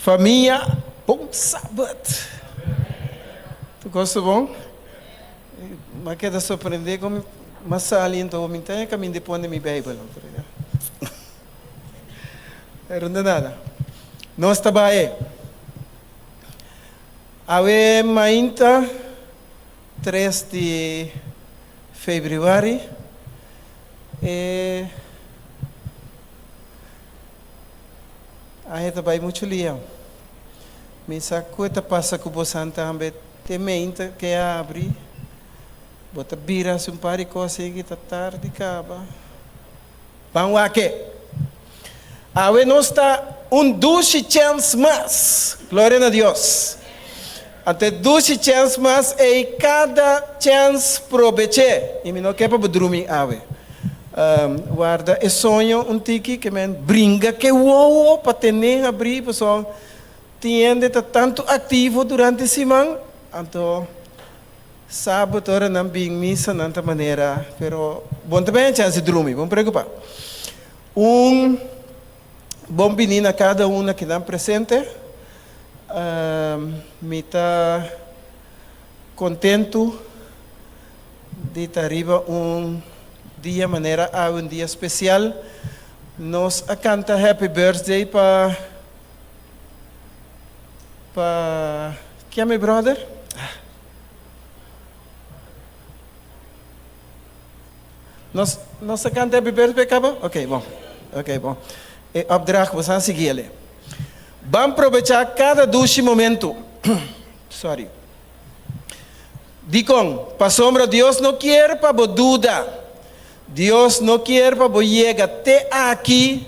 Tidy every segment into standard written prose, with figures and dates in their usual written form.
Famia, bon sabat! Tur kos ta bon? Mi a keda sorprendé kon mi a sali anto mi ta kaminda di pone mi Beibel. Pero no nada. Nos ta bai. Awe mainta tres di febrüari e. Aña ta bai muchu lia. Mi sa ku e ta pasa ku bosan tambe. Te meinta ke a abri, bo ta bira hasi un par di kos ei ki ta tardi kaba. Ban wak e. Awe nos ta un dushi chèns mas. Gloria na Dios. Anto e dushi chèns mas ei kada chèns probech'é. I mi no ke pa bo drumi awe. Warda e soño un tiki ke men bringa ke wowo pa tene habrí pasobra tin hende ta tantu aktivo durante siman anto sabado ora nan bin misa nan ta manera pero bo no ta bay chèns di drumi bo no preocupa. Un bon bini na kada un akinan presente. Mi ta kontentu di ta riba un dia manera awe, un dia spesial. Nos a kanta Happy Birthday pa pa ken mi brother? Nos nos a kanta Happy Birthday kaba? Ok, bon. Ok, bon. E opdracht bo sa sigui ele. Ban probechá kada dushi momentu. Sorry. Dikon? Pasobra Dios no kier pa bo duda. Dios no kier pa bo yega te aki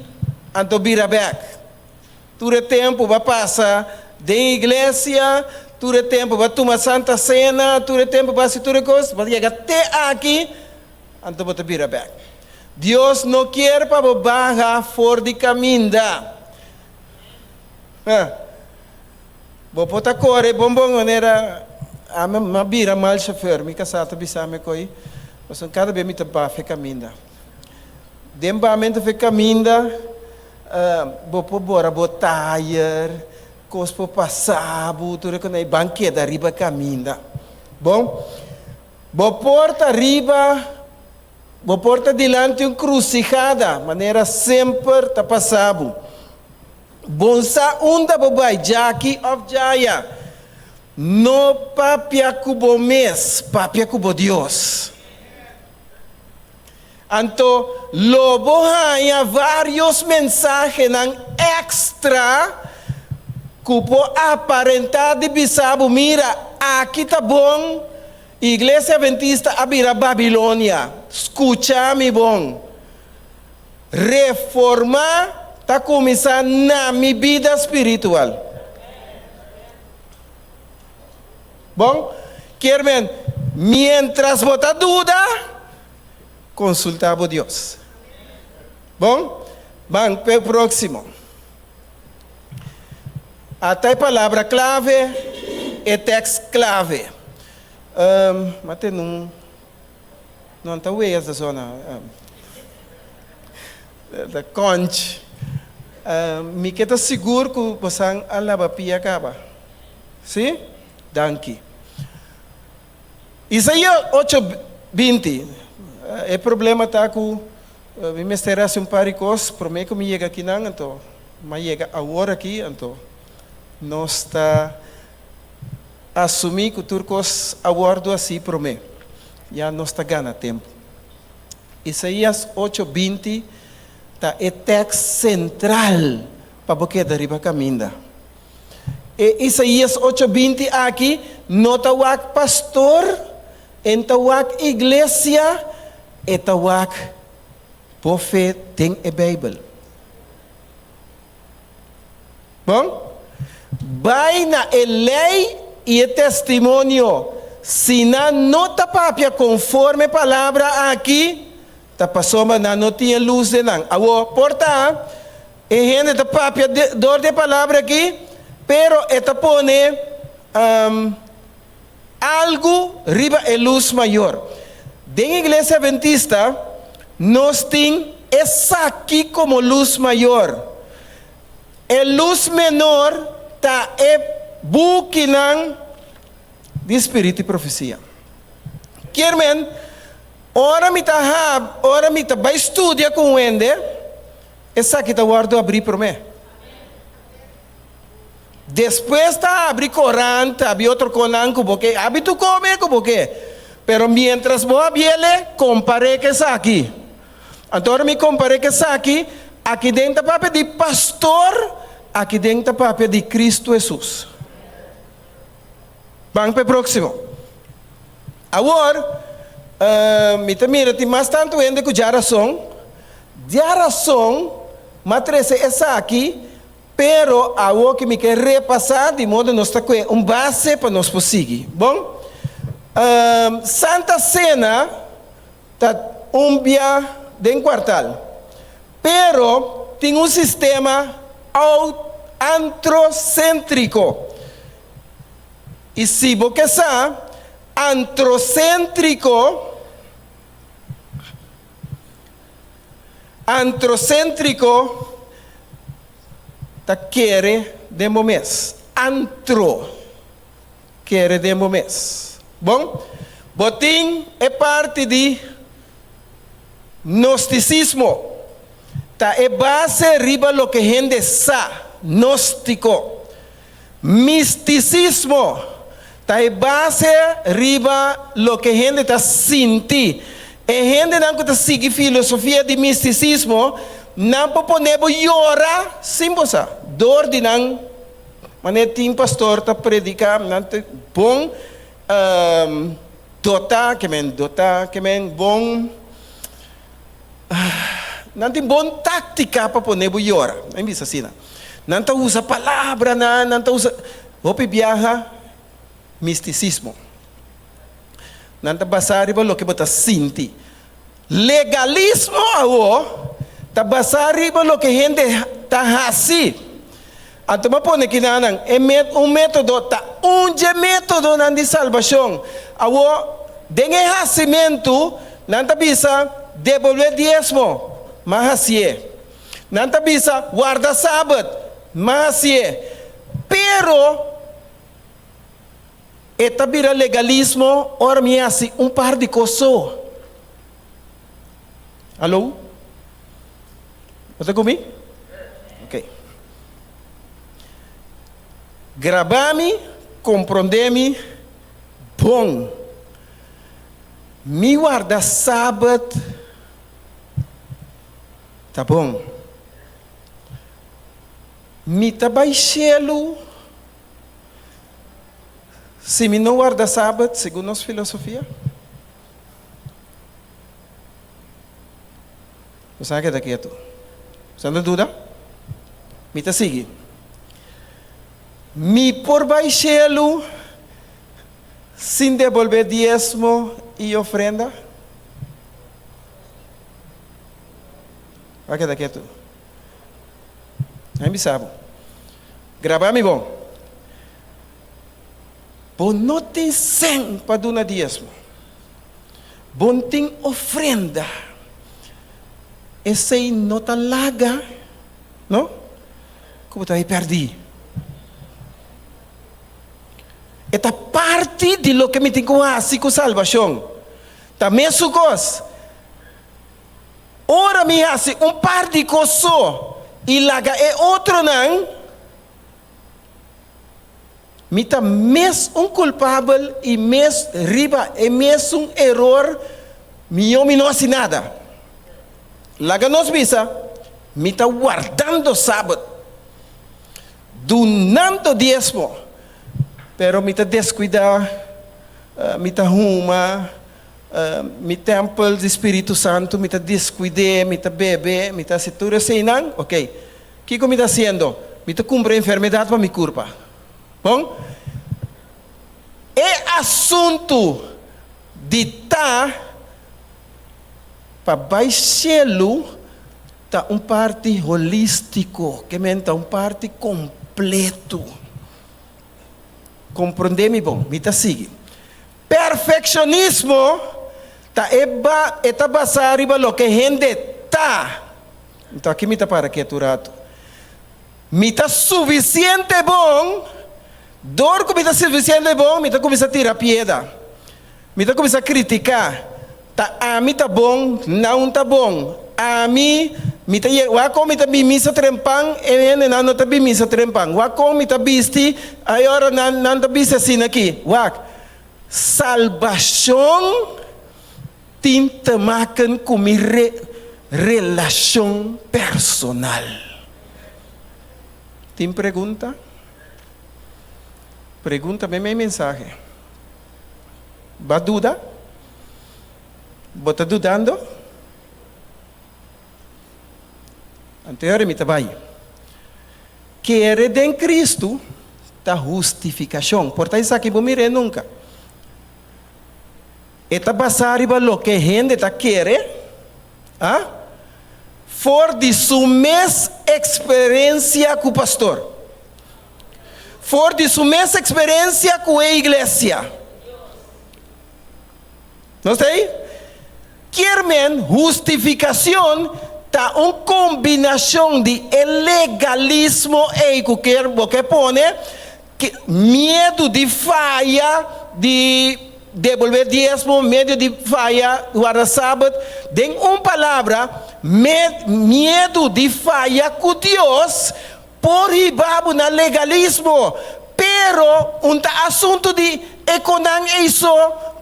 anto bira bek. Tur e tempu bo a pasa den iglesia, tur e tempu bo a tuma Santa Sena, tur e tempu bo a hasi tur e kos, bo a yega te aki, anto bo ta bira bek. Dios no kier pa bo baha for di kaminda. Bo por ta kore bon bon manera ami a bira mal shofer, mi kasá ta bisa mi koe, pasobra kada bes mi ta baha e kaminda. Den bahamentu for e kaminda bo por bora bo tayer, kos por pasa bo, tur e kos ban keda riba kaminda. Bon, bo por ta riba, bo por ta dilanti un krusihada, manera semper ta pasa bo. Bon sa unda bo bai, djaki òf djaya. No papia ku bo mes, papia ku bo Dios. Anto lo bo haña vários mensahenan èkstra ku por aparentá di bisa bo, Mira, aki ta bon, Iglesia Adventista a bira Babilonia. Skucha mi bon. Reformá ta kuminsá na mi bida spiritual. Bon, kier men, miéntras bo ta duda, konsultá bo Dios. Bon, ban p'e próksimo. Ata e palabra klave, e tèks klave. Ma tene un, no ta wea ta sona, ta kònch. Mi ke ta sigur ku bosan a laba pia kaba. Sí? Danki. Isaías ocho binti, E problema ta ku mi mester hasi un par di kos promé ku mi yega akinan, anto mi a yega awor aki, anto nos ta asumí ku tur kos a wòrdu hasí promé, ya nos ta gana tempu. Isaías ocho binti ta e tèks sentral pa bo keda riba kaminda. E Isaías ocho binti aki no ta wak pastor, e ta wak iglesia, e ta wak bo fe den e Beibel. Bon, bai na e lei i e testimonio, si nan no ta papia konforme e palabra aki, ta pasobra nan no tin e lus den nan. Awor, por ta E hende ta papia dor di e palabra aki, pero e ta pone algu riba e lus mayor. Den Iglesia Adventista nos tin esaki komo lus mayor. E lus menor. ta e bukinan di spiritu i profesia. Kier men, ora mi ta hab, ora mi ta bai studia ku un hende, esaki ta wòrdu abrí promé. Despues ta habri korant, habri otro konan ku bo ke, habri tur kome ku bo ke. Pero miéntras bo habiele, kompar'é ku esaki. Anto ora mi kompar'é ku esaki, aki den ta papia di pastor, aki den ta papia di Kristu Hesus. Ban pa e próksimo. Awor, mi ta mira tin mas tantu hende ku djarason. Djarason, m'a trese esaki. Pero awo ki mi ke repasá di modo nos ta kue un base pa nos por sigui. Bon, Santa Sena ta un bia den kuartal, pero tin un sistema antroséntriko. I si bo ke sa, antroséntriko, Antroséntriko ta kere den bo mes. Antro, kere den bo mes. Bon, bo tin e parti di gnostisismo, ta e base riba loke hende sa, gnóstiko. Mistisismo ta e base riba loke hende ta sinti. E hendenan ku ta sigui filosofia di mistisismo, nan por pone bo yora sin bo sa. Dor di nan manera tin pastor ta prediká, nan ta bon dotá, ke men dotá, ke men bon, nan tin bon táktika pa pone bo yora. Nan bisa asina. Nan ta usa palabranan, nan ta usa hopi biaha mistisismo. Nan ta basá riba loke bo ta sinti. Legalismo awo ta basá riba loke hende ta hasi. Anto bo a pone kinanan e un método ta un dje métodonan di salbashon. Awo den e hasimentu nan ta bisa debolbé diesmo, ma hasié. Nan ta bisa, Warda Sabat, ma hasié. Pero e ta bira legalismo ora mi hasi un par di kos so. Aló? Bo ta ku mi? Ok. Graba mi, komprondé mi bon. Mi warda Sabat. Ta bon. Mi ta bai shelu si mi no warda Sabat segun nos filosofia? Bo sa keda ketu. Bo ta duda? Mi ta sigui. Mi por bai shelu sin debolbe diesmo i ofrenda? Bo a keda ketu. Nan bisa bo, Graba mi bon. Bo no tin sen pa duna diesmo. Bo no tin ofrenda. Esei no ta laga, no, ku bo ta bai pèrdí. E ta parti di loke mi tin ku hasi ku salbashon. Ta mesun kos. Ora mi hasi un par di kos so i laga e otronan, mi ta mes un kulpabel i mes riba e mesun eror, mihó mi no hasi nada. Laga nos bisa, mi ta wardando sabat, dunando diesmo, pero mi ta deskuidá, mi ta huma, Mi tèmpel di Spiritu Santu, mi ta deskuid'é, mi ta bebe, mi ta hasi tur eseinan. Oké, kiko mi ta hasiendo? Mi ta kumpra enfermedat pa mi kurpa. Bon, e asuntu di ta pa bai shelu ta un parti holístiko, ke men ta un parti kompletu. Komprondé mi bon, mi ta sigui. Perfeccionismo ta e ba e ta basá riba loke hende ta. Anto aki mi ta para ketu un ratu. Mi ta sufisiente bon, dor ku mi ta sufisiente bon, mi ta kuminsá tira pieda. Mi ta kuminsá kritiká. Ta ami ta bon, nan ta bon. Ami, mi ta yega, wak kon mi ta bin misa trempan, e hendenan no ta bin misa trempan. Wak kon mi ta bisti, ai ora nan, nan ta bisti asina aki. Wak, salbashon tin te maken ku mi re, relashon personal. Tin pregunta? Pregunta mei mei mensahe. Ba duda? Bo ta dudando? Anto e ora mi ta bai. Kere den Cristo ta hustificacion. Por ta esaki bo mir'é nunca. E ta basá riba loke hende ta kere, a? For di su mes experencia cu pastor. For di su mes experencia cu e iglesia. Nos ta ei? Kier men hustificacion ta un combinacion di e legalismo ei cu kier bo ke pone, miedu di faya di debolbe diesmo, miedu di faya warda sabat, den un palabra, miedu di faya cu Dios Por hiba bo na legalismo, pero un ta asuntu di e konan ei so,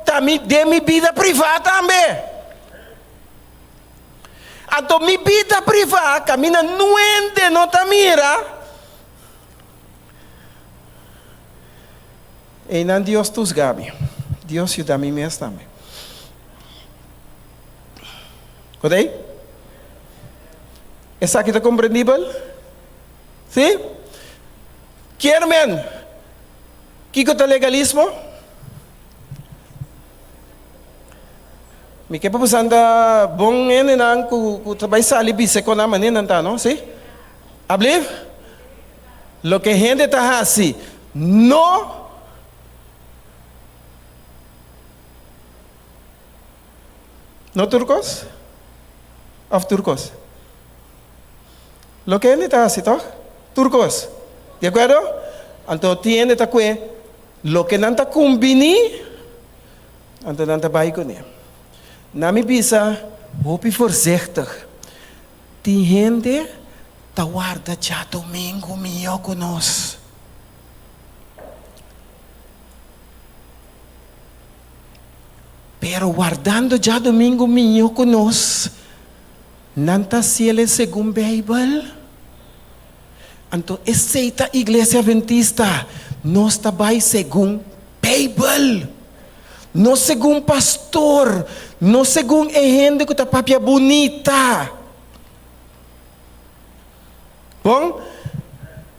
ta mi den mi bida privá tambe. Anto mi bida privá kaminda nuende no ta mira, einan Dios tusga mi. Dios yuda mi mes tambe. Kotei? Esaki ta komprendibel? Sí? Kier men, kiko ta legalismo? Mi ke pa boso anda bon hendenan ku ku ta bai sali bisa kon nan manera nan ta, no? Sí? Ablief? Loke hende ta hasi no. No tur kos? Of tur kos? Loke hende ta hasi tòg? Tur kos. Di akuerdo? Anto tin hende ta kue loke nan ta kumbiní, anto nan ta bai kuné. Na mi bisa hopi voorzichtig. Tin hende ta warda djadumingu mihó ku nos. Pero wardando djadumingu mihó ku nos, nan ta hasiel segun Beibel? Anto esei ta Iglesia Adventista, nos ta bai segun Beibel, no segun pastor, no segun e hende ku ta papia bunita. Bon,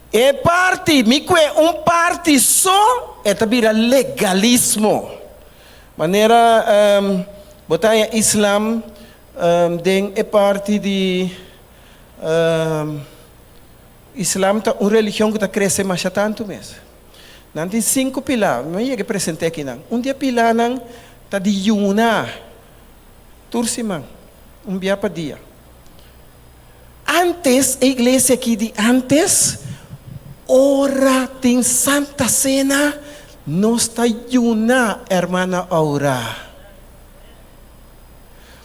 e parti, mi kue un parti so, e ta bira legalismo. Manera bo ta haña islam den e parti di islam ta un religion ku ta krese masha tantu mes. Nan tin sinku pilá, mi a yega present'é akinan. Un di e pilánan ta di yuna tur siman, un bia pa dia. Antes, e iglesia aki di antes, ora tin Santa Cena, nos ta yuna, hermana Aura.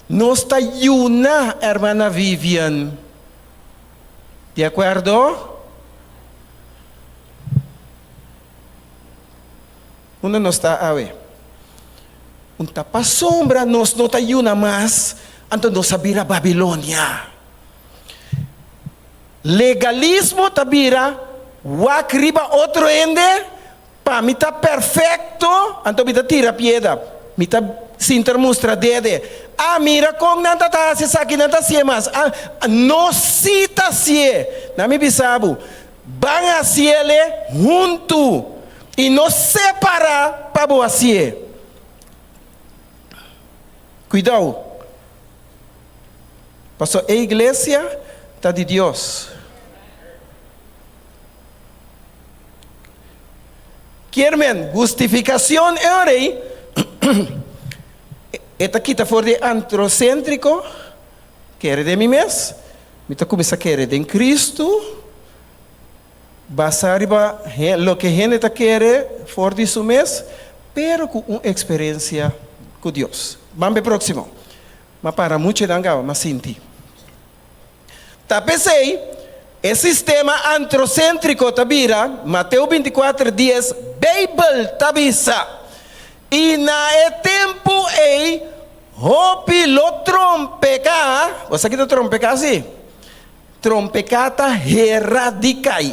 Nos ta yuna, hermana Vivian. Di akuerdo? Unda nos ta awe? Un ta pasobra nos no ta yuna mas, anto nos a bira Babilonia. Legalismo ta bira wak riba otro hende, pa mi ta perfecto, anto mi ta tira pieda, mi ta sinter mustra dede. Ah, mira kon nan ta ta hasi esaki, nan ta hasié mas. Ah, nos si ta hasié. Na mi bisa bo, Ban hasiele huntu i no separá pa bo hasié. Kuidou, pasobra e iglesia ta di Dios. Kier men, hustifikashon e ora ei e ta kita for di e antroséntriko, kere den mi mes, mi ta kuminsá kere den Kristu. Basá riba loke hende ta kere for di su mes, pero ku un eksperensia ku Dios. Ban p'e próksimo. M'a para muchu edan kaba, m'a sinti. Ta p'esei, e sistema antroséntriko ta bira, Mateo 24, dies, Beibel ta bisa, I na e tempu ei hopi lo trompeká, bo sa ki ta trompeká si? Trompeká ta hera di kai.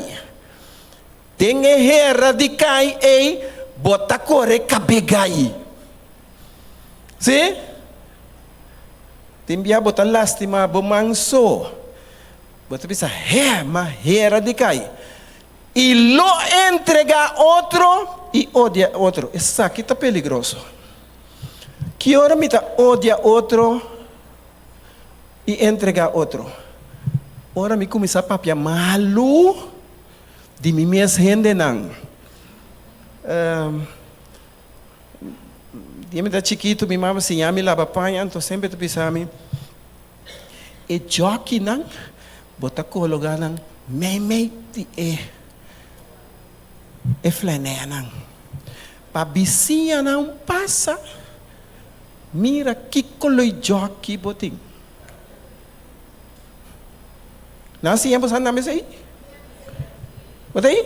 Den e hera di kai ei bo ta kore kabegai. Sí? Tin bia bo ta lastima bo man so. Bo ta bisa, He, ma hera di kai. I lo entregá otro i odia otro. Esaki ta peligroso. Ki ora mi ta odia otro i entregá otro? Ora mi kuminsá papia malu di mi mes hendenan. Dia mi ta chikitu mi mama siña mi laba paña, anto semper ta bisa mi, E djòkinan bo ta kologá nan meimei di e e flènènan, pa bisiñanan pasa mira ki koloi djòki bo tin. Nan siña bo sa nan esei? Bo ta ei?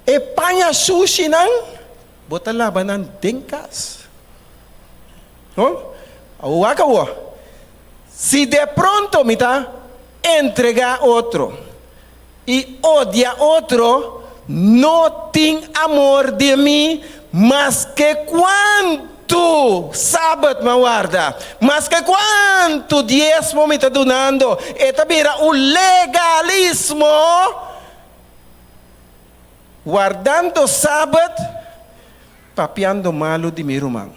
E paña sushinan bo ta laba nan den kas. No? Awor wak awor. Si de pronto mi ta entregá otro i odia otro, no tin amor den mi maske kuantu sabat mi a warda, maske kuantu diesmo mi ta dunando. E ta bira un legalismo. Wardando sabat, papiando malu di mi ruman.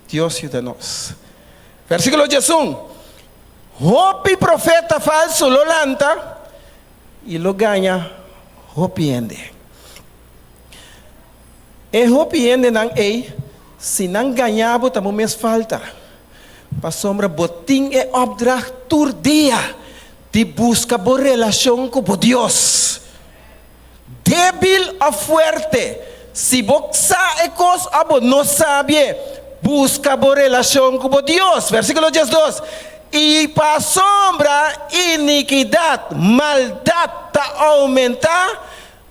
Dios yuda nos. Versíkulo 11, Hopi profeta falsu lo lanta i lo gaña hopi hende. E hopi hendenan ei, si nan gaña bo ta bo mes falta, pasobra bo tin e opdracht tur dia di buska bo relashon ku bo Dios. Débil òf fuerte, si bo sa e kos òf bo no sabie, buska bo relashon ku bo Dios. Versíkulo 12, I pasobra inikidat, maldat, ta oumentá,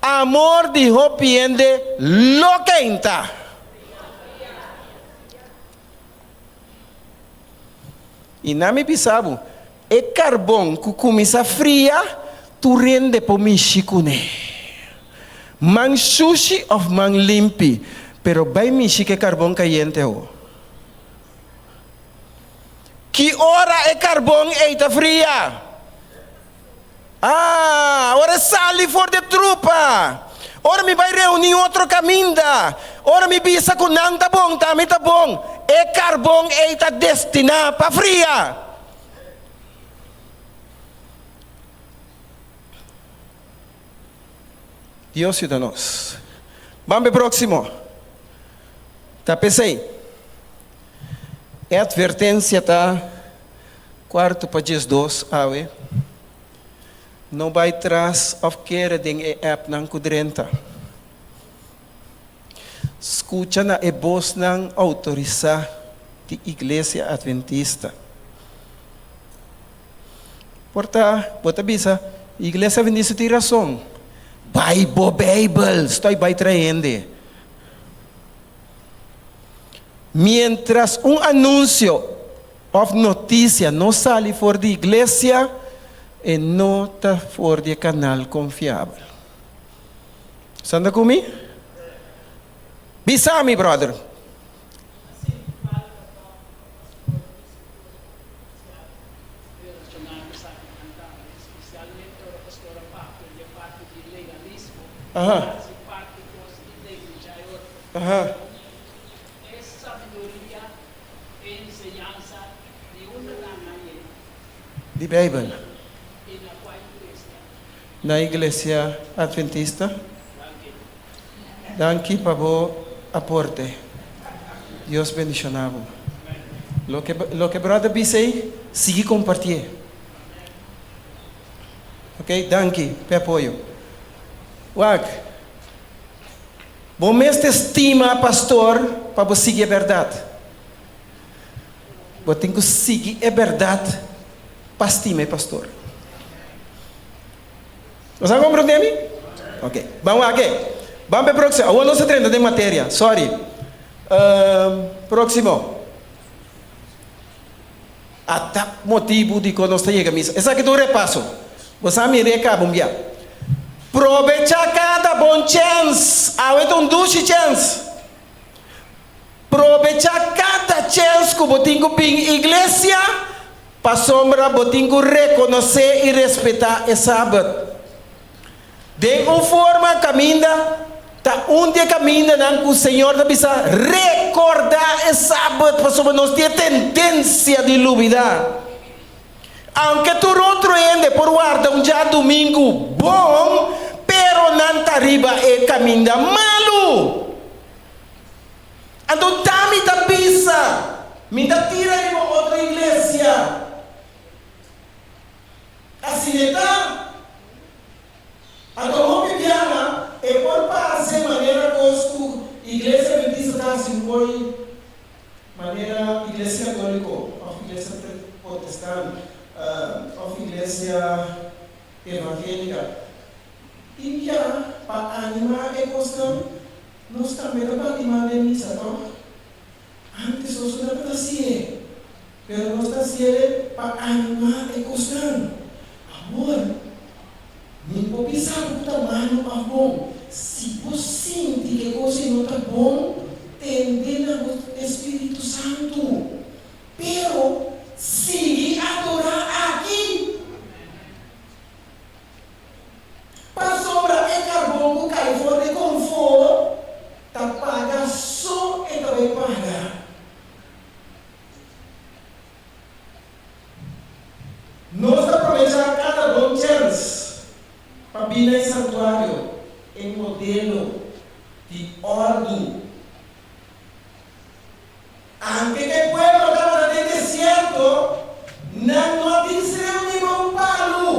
amor di hopi hende lo keinta. I na mi bisa bo, e karbon ku kuminsá fria, tur hende por mishi kuné. Man shushi òf man limpi, pero bai mishi ku e karbon kayente awo. Ki ora e karbon ei ta fria? Ah, ora e sali for di e trupa. Ora mi bai reuní otro kaminda. Ora mi bisa ku nan ta bon, ta mi ta bon. E karbon ei ta destiná pa fria. Dios yuda nos. Ban p'e próksimo. Ta p'esei, e atvertensia ta kuartu pa 12 awe. No bai tras of kere den e appnan ku drenta. Skucha na e bosnan outorisá di Iglesia Adventista. Por ta bo ta bisa, Iglesia Adventista tin rason. Bai bo Beibel, stoi bai trae hende. Mientras un anunsio Of noticia no sali for di iglesia, e no ta for di e canal confiabel. Santa cu mi? Bisa mi, brother. Aha. Aha. E enseñansa di unda nan a yega? Di Bijbel. I na kua iglesia? Na Iglesia Adventista. Danki. Danki pa bo aporte. Dios bendiciona bo. Loke loke brother bisa ei, sigui compartié. Ok, danki p'e apoyo. Wak, bo mester stima pastor pa bo sigui e bèrdat. Bo tin ku sigui e bèrdat pa stima e pastor. Bo sa komprondé mi? Ok, ban wak e. Ban p'e próksimo. Awor nos ta drenta den materia, sorry. Próksimo. Ata motibu dikon nos ta yega misa. Esaki ta un repaso. Bo sa mi reka bon bia. Probechá kada bon chèns. Awe ta un dushi chèns. Probechá kada chèns ku bo tin ku bin iglesia, pasobra bo tin ku rekonosé i respetá e Sabat. Den un forma kaminda ta un di e kamindanan ku Señor ta bisa rekordá e Sabat pasobra nos tin e tendensia di lubidá. Aunke tur otro hende por warda un djadumingu bon, pero nan ta riba e kaminda malu. Anto ta mi ta bisa, mi ta tira riba otro iglesia. Asina e ta. Anto hopi biaha e por parse manera kos ku Iglesia Adventista ta hasi un koi manera Iglesia Katoliko òf Iglesia Protestant òf Iglesia Evangélika. Tin bia pa animá e kosnan nos tambe ta bati man den misa, tòg? Antes nos no tabata hasié, pero nos ta hasié pa animá e kosnan. Awor, mi por bisa bo ku ta malu òf bon. Si bo sinti ku e kos ei no ta bon, tende na bo Espíritu Santu. Pero, sigui adorá aki. Pasobra e karbon ku kai for di konfó ta paga so e ta bai paga. Nos ta probechá kada bon chèns pa bini na e santuario, e modelo di òrdu. Anke ku e pueblo tabata den desierto, nan no a bin sreu riba un palu.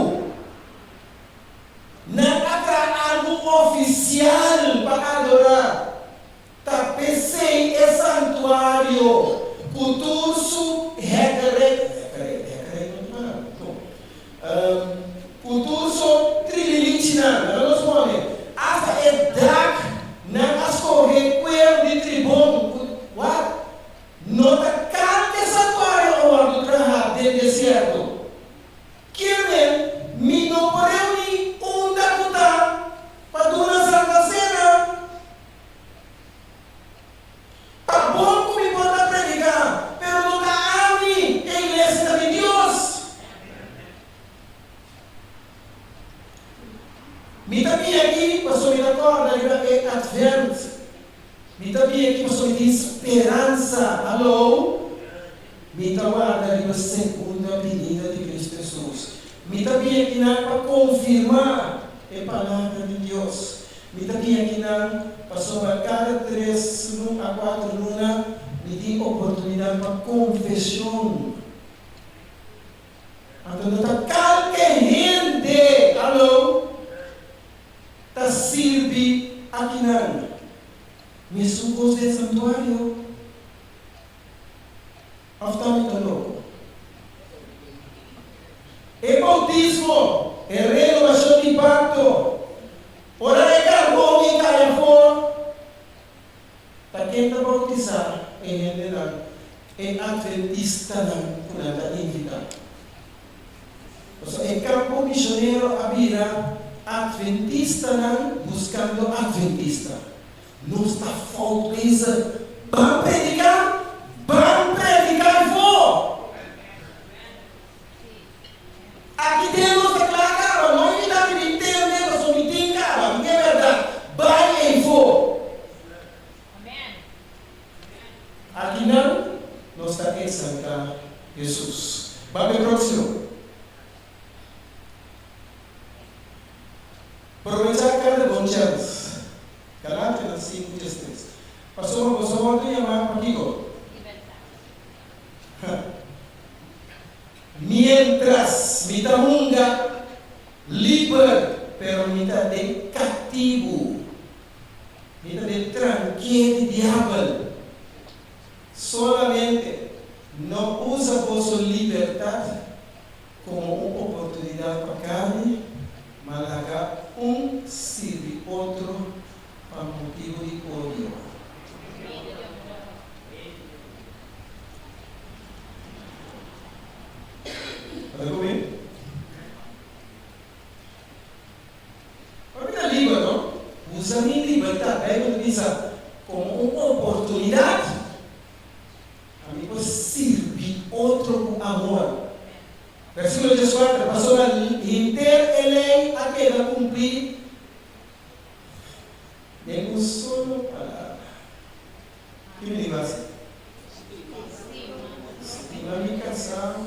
Nan a traha algu ofisial pa adorá. Ta p'esei e santuario ku tur su hèkerei, hèkerei, hèkerei no ta palabra, no, ku tur su trililichinan, laga nos pone, asta e dak Nan a skohe kueru di tribon ku, wak, no ta kalke santuario a wòrdu traha den desierto. Kier men, mi no por reuní unda ku ta pa duna Santa Sena. Ta bon ku mi por ta prediká, pero no ta ami, e iglesia ta di Dios. Mi ta bini aki pasobra mi ta kòrda riba e Advent. Mi ta bini aki pasobra mi tin speransa. Hallo? Mi ta warda riba segunda binida di Cristo Hesus. Mi ta bini akinan pa konfirmá e Palabra di Dios. Mi ta bini akinan pasobra kada tres a kuater luna mi tin oportunidat pa konfeshon. Anto no ta kalke hende, alo, ta sirbi akinan. Mesun kos den santuario. Òf ta mi ta loko? E boutismo, e renobashon di pakto, ora e karbon i kai afó, Ta ken ta bautisá e hendenan, e atventistanan ku nan ta invitá? Pasobra e kampo mishonero a bira atventistanan buskando atventista. Nos ta fout bezig. Ban prediká! Ban prediká afó! Aki den nos ta kla kaba, no invitá mi bin tende pasobra mi tin kaba, mi ke bèrdat, bai eifó. Akinan nos ta eksaltá Hesus. Ban p'e próksimo. Probechá kada bon chèns. Galatianan 5, 13. Pasobra boso a wòrdu yamá pa kiko? Miéntras mi ta hunga, li. pero mi ta den katibu. Mi ta den tranké di diabel. Solamente no usa boso libertat komo un oportunidat pa karni, ma laga un sirbi otro pa motibu di odio. Bo ta ku mi? Pa mi ta liber, no? Usa mi libertat, Bijbel ta bisa, komo un oportunidat pa mi por sirbi otro ku amor. Versíkulo dieskuater, Pasobra henter e lei a keda kumplí den un solo palabra. Ki mi tin ku hasi? Stima mi kasá,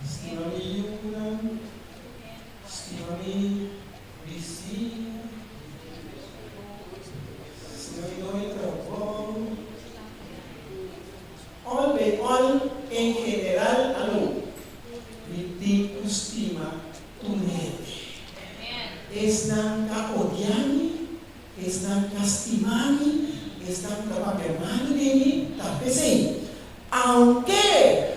stima mi yunan. Stima mi bisiña, stima mi doño trabou, All bij all en general alo mi tin ku stima tur hende. Esnan ka odia mi, esnan ka stima mi, esnan ku ta papia malu den mi, ta p'esei. Aunke!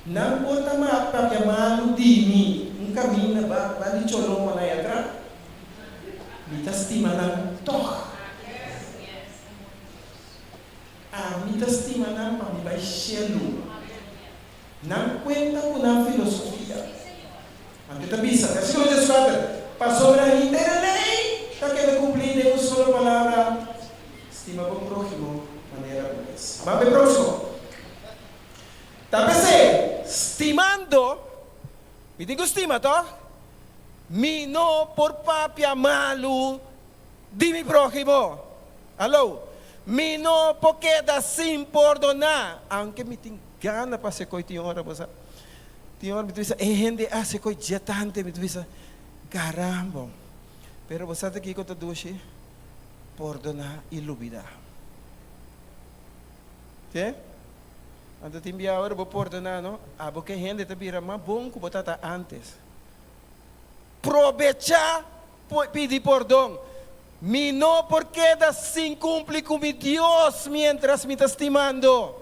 Nan por ta papia malu di mi un kaminda ba ba di Choloma na yatra. Mi ta stima nan tog. Ami ta stima nan pa mi bai shelu. Nan kuenta ku nan filosofia. Anto e ta bisa, versíkulo dieskuater, Pasobra henter e lei ta keda kumplí den un solo palabra, Stima bo próhimo manera bo mes. Ban p'e próksimo. Ta p'esei, stimando, mi tin ku stima, tòg? Mi no por papia malu di mi próhimo. Aló? Mi no por keda sin pordoná, aunke mi tin gana pa hasi koi tin ora, bo sa. Tin ora mi ta bisa, e hende a hasi koi djetante, mi ta bisa, karambo. Pero bo sa ta kiko ta dushi? Pordoná i lubidá. Te? Anto tin bia ora bo pordoná no, abo ke hende ta bira mas bon ku bo tata ántes. Probechá pidi pordon. Mi no por keda sin kumpli ku mi Dios miéntras mi ta stimando.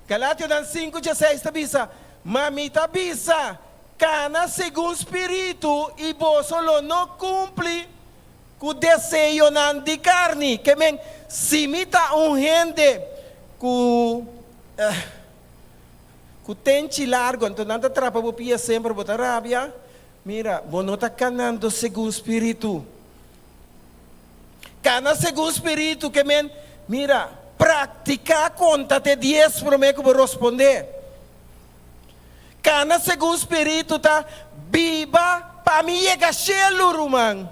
Galationan sinku dieseis ta bisa, Ma mi ta bisa, kana segun spiritu i boso lo no kumpli Ku deseonan di karni. Ke men, si mi ta un hende ku ku tenchi largu, anto nan ta trapa bo pia semper, bo ta rabia, mira, bo no ta kanando segun spiritu. Kana segun spiritu, ke men, mira, praktiká konta te dies promé ku bo rospondé. Kana segun spiritu ta biba pa mi yega shelu, ruman.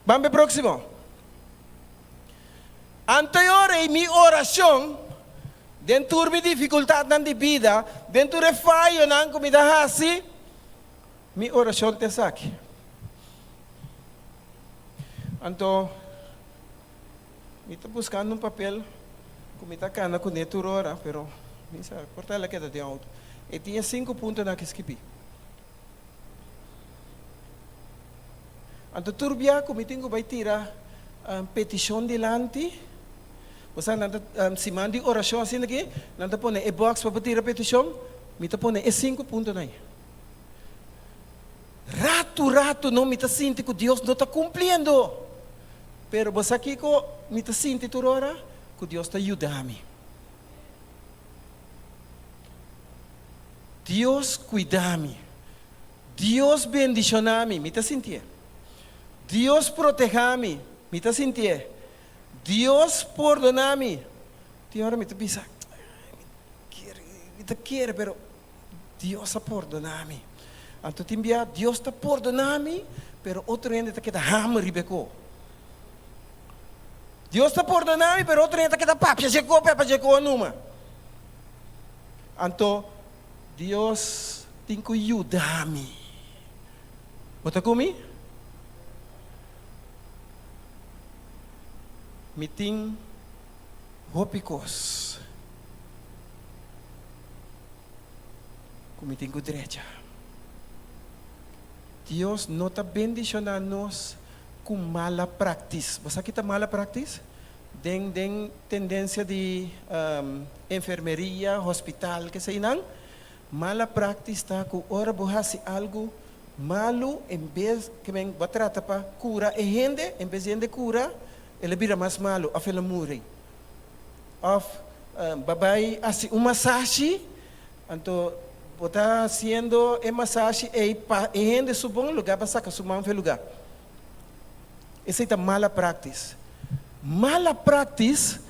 Ban p'e próksimo. Anto e ora ei mi orashon, den tur mi difikultatnan di bida, den tur e fayonan ku mi ta hasi, mi orashon ta esaki. Anto mi ta buskando un papel ku mi ta kana kuné tur ora, pero mi sa por ta el a keda den outo. E tin e sinku puntonan aki skibí. Anto tur bia ku mi tin ku bai tira petishon dilanti, bo sa nan ta siman di orashon asina aki, nan ta pone e box pa bo tira petishon, mi ta pone e sinku puntonan ei. Ratu ratu no mi ta sinti ku Dios no ta kumpliendo, pero bo sa kiko mi ta sinti tur ora? Ku Dios ta yuda mi. Dios kuida mi. Dios bendishoná mi, mi ta sintié. Dios protehá mi, mi ta sintié. Dios pordoná mi. Tin ora mi ta bisa, mi kere, mi ta kere, pero Dios a pordoná mi. Anto tin bia Dios ta pordoná mi, pero otro hende ta keda hamer riba e ko. Dios ta pordoná mi, pero otro hende ta keda papia dje ko, papia dje ko numa. Anto Dios tin ku yuda mi. Bo ta ku mi? Mi tin hopi kos. ku mi tin ku drecha. Dios no ta bendishoná nos ku mala praktis. Bo sa ki ta mala praktis? Den den tendensia di enfermeria, hospital, keseinan, mala praktis ta ku ora bo hasi algu malu en bes ke men bo a trata pa kura e hende, en bes di hende kura, el a bira mas malu òf el a muri. Òf bo a bai hasi un masashi, anto bo ta hasiendo e masashi ei pa e hende su bon lugá pa saka su man for e lugá. Esei ta mala praktis. Mala praktis,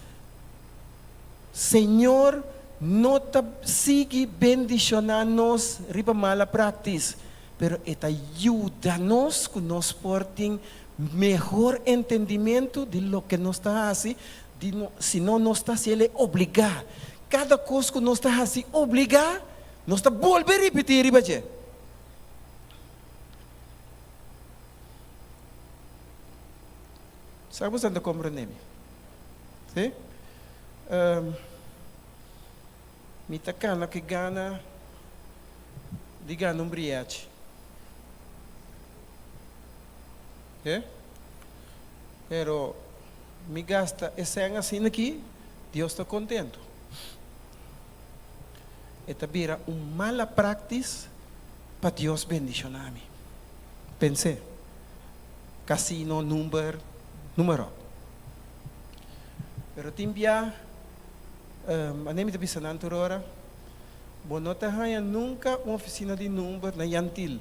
Señor no ta sigui bendishoná nos riba mala praktis, pero e ta yuda nos ku nos por tin mehor entendimentu di loke nos ta hasi, di no, si no nos ta hasi el e obligá. Kada kos ku nos ta hasi obligá, nos ta bolbe ripití riba dje. Sa bo ta komprendé mi? Sí? Mi ta kana ku e gana di gana un briachi. Ke? Pero mi gasta e sèn asina aki, Dios ta kontentu. E ta bira un mala práktis pa Dios bendishoná mi. Pens'é. Casino, number, numero. Pero tin bia, manera mi ta bisa nan tur ora, bo no ta haña nunca un oficina di number na Jan Thiel.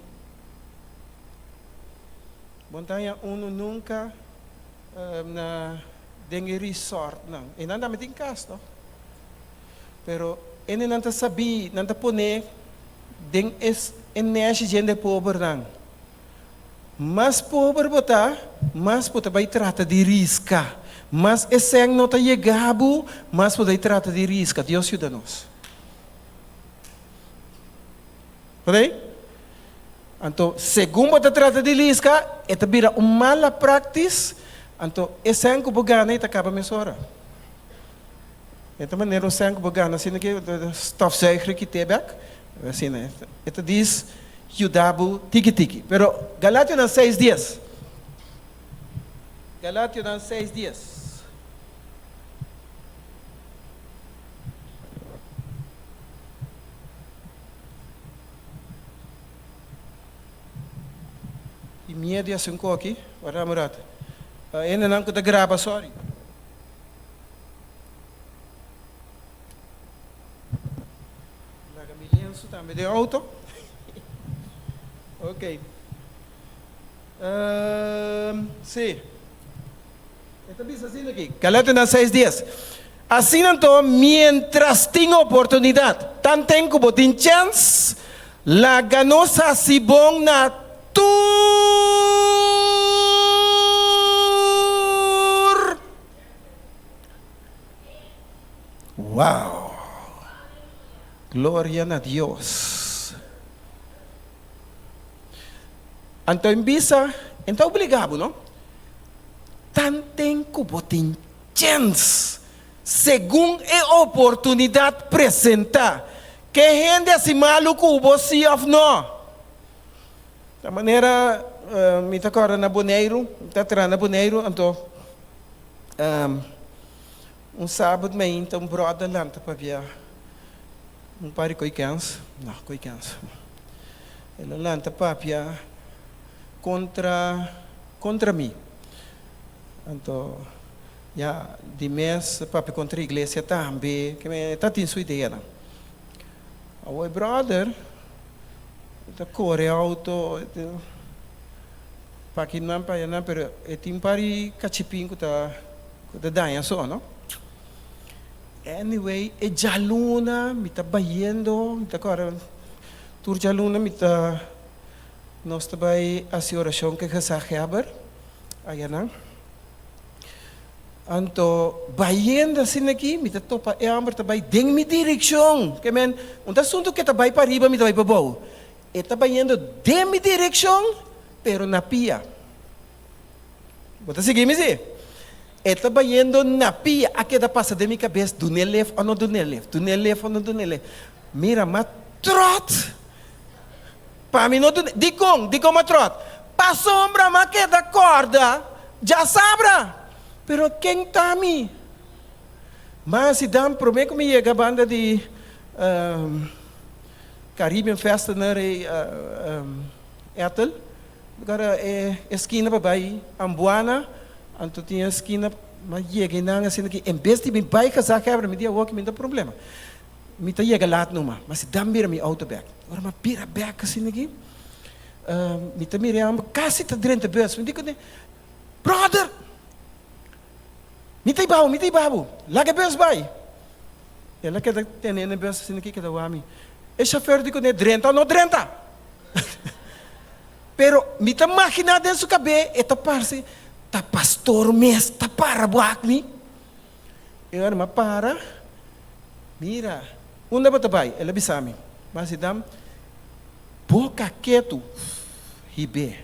Bo no ta haña uno nunca na den e resortnan. Einan tambe tin cas no. Pero enenan ta sabí, nan ta pone den e neshi djende pobernan. Mas pober bo ta, mas bo ta bai trata di riska. Mas e sèn no ta yega bo, mas bo ta bai trata di riska. Dios yuda nos. Oké? Anto, segun bo ta trata di riska, e ta bira un mala práktis, anto e sèn ku bo gana ei ta kaba mesora. E ta manera un sèn ku bo gana asina ke stofzuiger kit'é bèk, asina e ta dis yuda bo tiki tiki. Pero Galationan seis dies, Galationan seis dies. I miedu ya sin koki, wara un rato. Hendenan ku ta graba, sorry. Laga mi lienso tambe den auto. Ok. Sí. E ta bisa asina aki, Galatianan seis dies, Asina anto, mientras tin oportunidat, tanten ku bo tin chèns, laga nos hasi bon na tur. Wow! Gloria na Dios! Anto en bisa, en ta obliga bo, no? Tanten ku bo tin chèns, segun e oportunidat presentá, ke hende hasi malu ku bo, sí òf no? Ta manera mi ta kòrda na Boneiru, mi ta traha na Boneiru, anto Un sabad mainta un brother lanta pabia un par di koe kens, no koe kens, el a lanta papia kontra kontra mi. Anto ya di mes a papia kontra iglesia tambe, ke men e ta tin su ideanan. Awor e brother ta kore auto pa kinan pa ayanan pero e tin un par di kachipin ku ta Ku ta daña so no. Anyway e djaluna mi ta bayendo mi ta kòrda tur djaluna mi ta nos ta bai hasi orashon ku e gezaghebber ayanan. Anto bayendo asina aki mi ta topa e hòmber ta bai den mi direkshon ke men un ta asuntu ku e ta bai pariba mi ta bai pabou e ta bayendo den mi direkshon pero na pia. Bo ta sigui mi si? E ta bayendo na pia, a keda pasa den mi kabes, dun'é lef o no dun'é lef, dun'é lef o no dun'é lef. Mira, m'a tròt! Pa mi no duna. Dikon? Dikon m'a tròt? Pasobra m'a keda kòrda djasabra. Pero ken ta mi? M'a hasi dan promé ku mi yega banda di Caribbean Fastener ei Ethel. Ora e eskina pa bai Ambuana, anto tin e eskina, m'a yega einan asina ki en bes di mi bai Gezaghebber mi di awor ki mi ta problema. Mi ta yega laat numa, ma si dan bira mi auto bek. Ora mi a bira bek asina aki, mi ta mira e homber kasi ta drenta bus. Mi di kuné, Brother, mi ta iba bo, mi ta iba bo, laga e bus bai. El a keda tene na e bus asina aki, keda wak mi. E shofer di kuné, Drenta o no drenta? Pero mi ta maginá den su kabé e ta parse ta pastor mes ta para wak mi. E ora mi a para, mira, unda bo ta bai? El a bisa mi, Mas e dam boka ketu hib'é.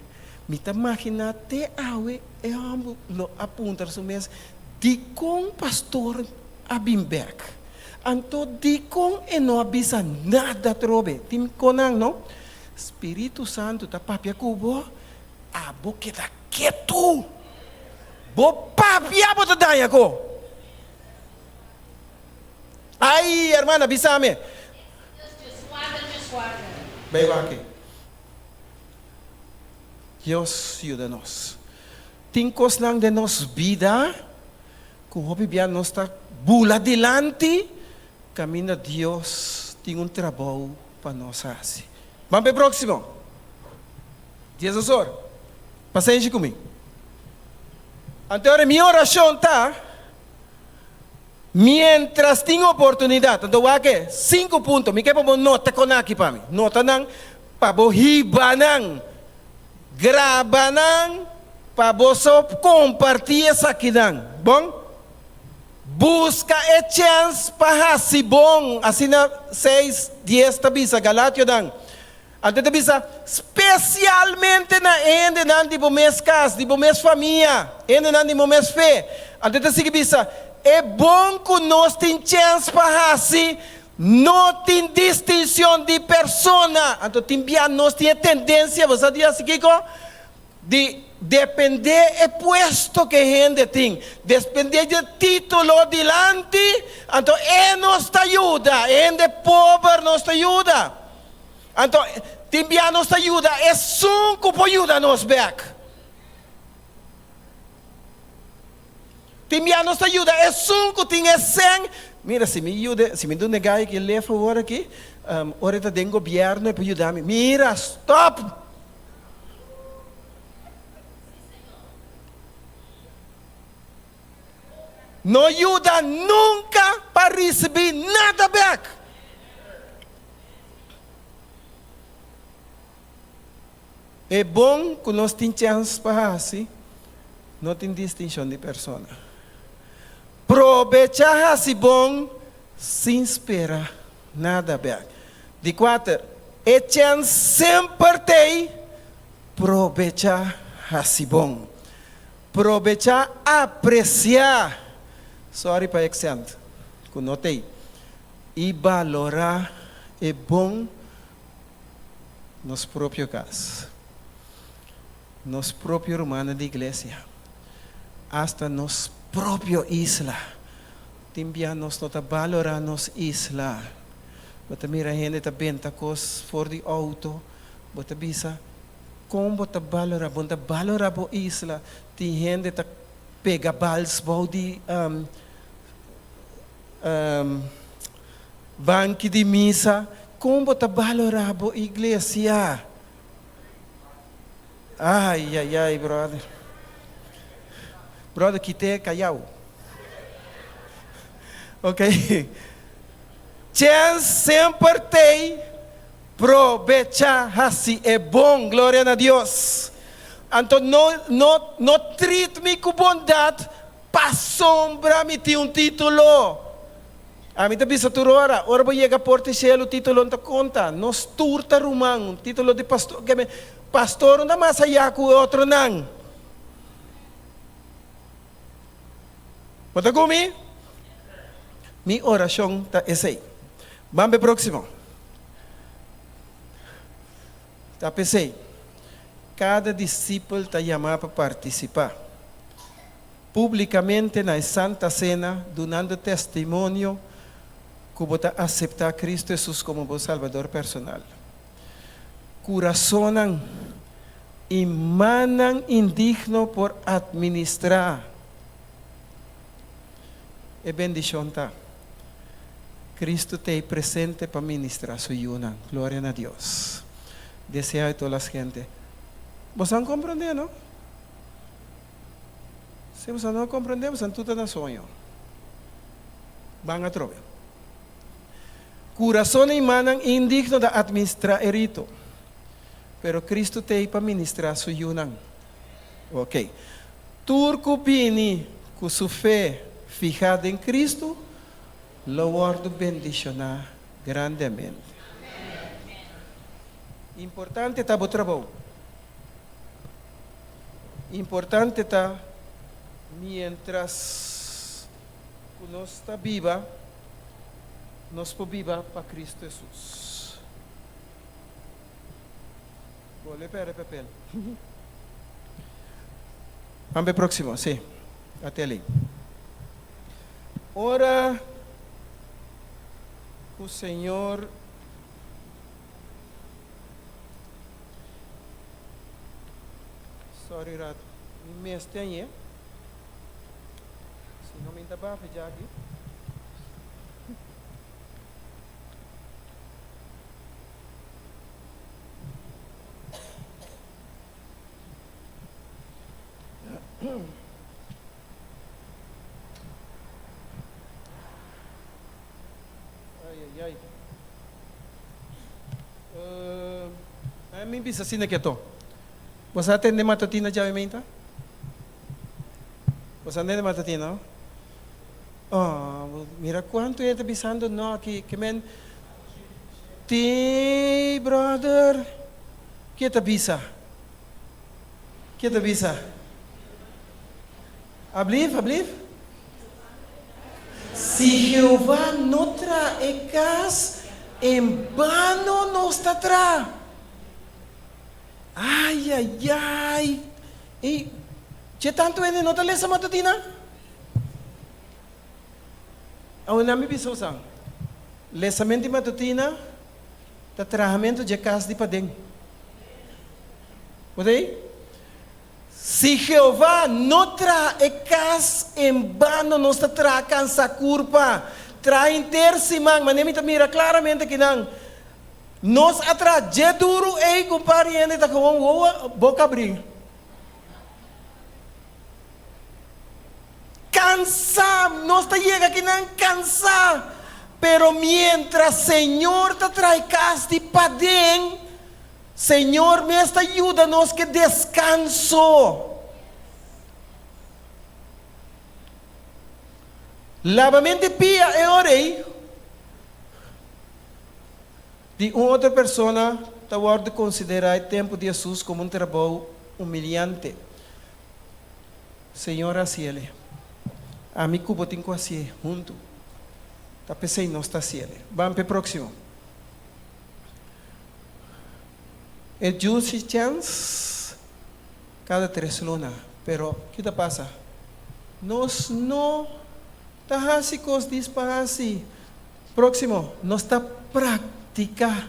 Mi ta maginá te awe e hòmber lo a puntra su mes, Dikon pastor a bin bèk? Anto dikon e no a bisa nada atrobe? Tin konan, no? Spiritu Santu ta papia ku bo, abo keda ketu. Bo papia bo ta daña ko. Ai, hermana, bisa mi. Bay wak. Dios yuda nos. Tin kosnan den nos bida ku hopi bia nos ta bula dilanti kaminda Dios tin un trabou pa nos hasi. Ban pa e próksimo. Jesus or. Pasenshi ku mi. Anto ora mi orashon ta, miéntras tin oportunidat, anto wak e sinku punto, mi ke pa bo nota kon aki pa mi, nota nan pa bo hiba nan, graba nan pa bo so kompartí esakinan. Bon? Buska e chèns pa hasi bon, asina seis dies ta bisa, Galationan. Anto e ta bisa, Spesialmente na e hendenan di bo mes kas, di bo mes famia, e hendenan di bo mes fe. Anto e ta sigui bisa, E bon ku nos tin chèns pa hasi no tin distinshon di persona. Anto tin bia nos tin e tendensia, bo sa di hasi kiko? Di dependé e puesto ku e hende tin, dependé di e título dilanti, anto e nos ta yuda, e hende pober nos ta yuda. Anto, tin bia nos ta yuda esun ku por yuda nos bèk. Tin bia nos ta yuda esun ku tin e sèn. Mira, si mi yuda, si mi duna e gai aki lef awor aki, ora e ta den gobièrnu e por yuda mi. Mira, stòp! No yuda nunka pa risibí nada bèk. E bon ku nos tin chèns pa hasi no tin distinshon di persona. Probechá hasi bon sin spera nada bèk. Di kuater, e chèns semper t'ei, probechá hasi bon. Probechá apresiá, sorry pa e aksènt ku no t'ei, i balorá e bon nos propio kas, nos propio rumannan di iglesia, asta nos propio isla. Tin bia nos no ta balorá nos isla. Bo ta mira hende ta benta kos for di outo, bo ta bisa, Kon bo ta balorá? Bo no ta balorá bo isla. Tin hende ta pega bals bou di banki di misa. Kon bo ta balorá bo iglesia? Ai, ai, ai, brother. Brother, kite kayau. Ok. Chèns semper t'ei. Probecha hasi e bon, gloria na Dios. Anto no no no treat mi ku bondat pasobra mi tin un titulo. Ami ta bisa tur ora, ora bo yega porta di shelu titulo no ta konta, nos tur ta ruman, un titulo di pastor, ke men pastor no ta mas aya ku e otronan. Bo ta ku mi? Mi orashon ta esei. Ban p'e próksimo. Ta p'esei, kada disipel ta yamá pa partisipá públikamente na e Santa Sena, dunando testimonio ku bo ta aseptá Kristu Hesus komo bo Salbador personal. Kurasonnan i mannan indigno por atministrá e bendishon ta. Cristo t'ei presente pa ministra su yunan. Gloria na Dios. Desea di tur las gente. Boso an comprende, no? Si boso no a comprende, boso tur ta na soño. Ban atrobe. Curason y mannan indigno ta administra e rito. Pero Cristo t'ei pa ministra su yunan. Ok. Tur ku bini ku su fe fihá den Kristu lo wòrdu bendishoná grandemente. Importante ta bo trabou. Importante ta miéntras ku nos ta biba, nos por biba pa Kristu Hesus. Bolbe perde papel. Ban p'e próximo, sí. Ateli. Ora ku Señor Sorry rato. Mi mester añe. Si no mi ta bafe djaki. Ai, ai, ai. Uh, mi bisa asina ke to. Bo sa tende matatina djawe meinta? Bo sa tende matatina, no? Oh, mira kuantu hende ta bisando no aki. Ke men Ti brother, ke ta bisa? Ke ta bisa? Ablief, ablief? Si Jehová no traha e kas, en bano nos ta traha. Ayayay! I dje tantu hende no ta lesa matutina? Awe nan mi bisa bosan, lesament di matutina ta trahamentu dje kas di paden. Bo ta ei? Si Jehová no traha e kas, en bano nos ta traha kansa kurpa, traha henter siman. Manera mi ta mira klaramente kinan, nos a traha dje duru ei ku un par di hende ta gewoon wowo boka abrí. Cansá, nos ta yega akinan cansá, pero mientras Señor ta trae cas di paden, Señor mes ta yuda nos ke descanso. Labamente pia e ora ei di un otro persona ta wòrdu konsiderá e tempu di Hesus komo un trabou humiliante. Señor hasiele. Ami ku bo tin ku hasié huntu. Ta p'esei nos ta hasiele. Ban p'e próksimo. E juicy chèns kada tres luna. Pero ki ta pasa? Nos no ta hasi kos dis pa hasi. Próksimo, nos ta praktiká.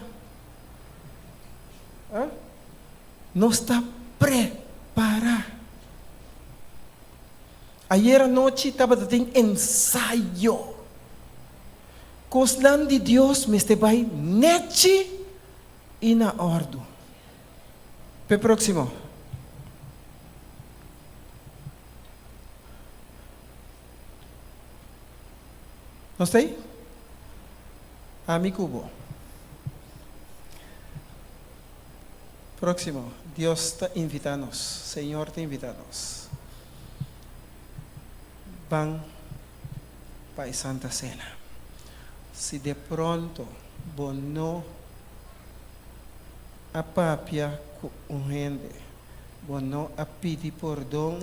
Nos ta prepará. Ayer anochi tabata tin ensayo. Kosnan di Dios mester bai nechi i na òrdu. P'e próksimo. Nos ta ei? Ami ku bo. Próksimo, Dios ta invitá nos, Señor ta invitá nos. Ban pa e Santa Sena. Si de pronto bo no a papia ku un hende, bo no a pidi pordon,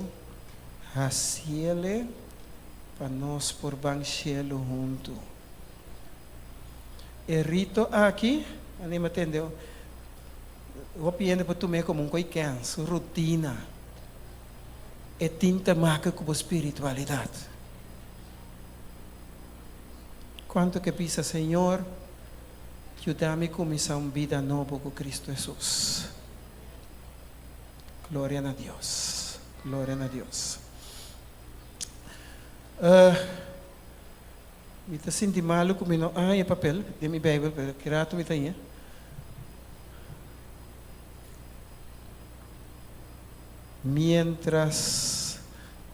hasiele pa nos por ban shelu huntu. E rito aki, anima tende. Hopi hende por tum'é komo un koi kèns, un rutina. E tin ta maka ku bo spiritualidat. Kuantu ke bisa, Señor, yuda mi kuminsá un bida nobo ku Kristu Hesus. Gloria na Dios. Gloria na Dios. Mi ta sinti malu ku mi no a haña papel den mi Beibel, pero ki ratu mi ta haña. Mientras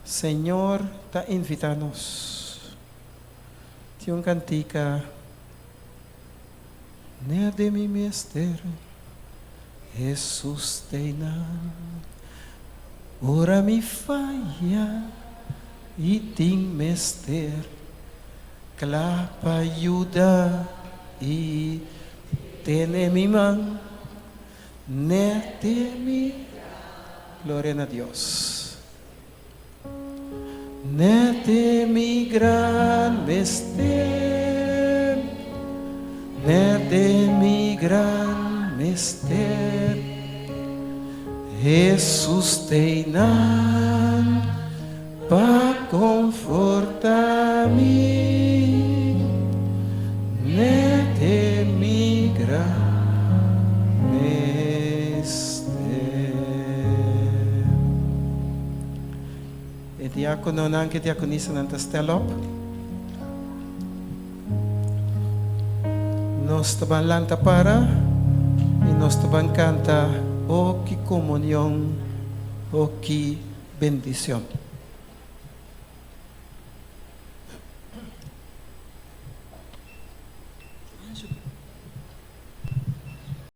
Señor ta invita nos. Tin un cantica Ner den mi mester Jesus t'einan Ora mi faya y tin mester Cla pa yuda y tene mi man Ner den mi Gloria na Dios. Nete mi gran mester, nete mi gran mester, Hesus t'einan pa konforta mi, nete mi gran mester. E diakononan ku e diakonisanan ta stel op. Nos ta ban lanta para i nos ta ban kanta, O ki komunion, o ki bendicion.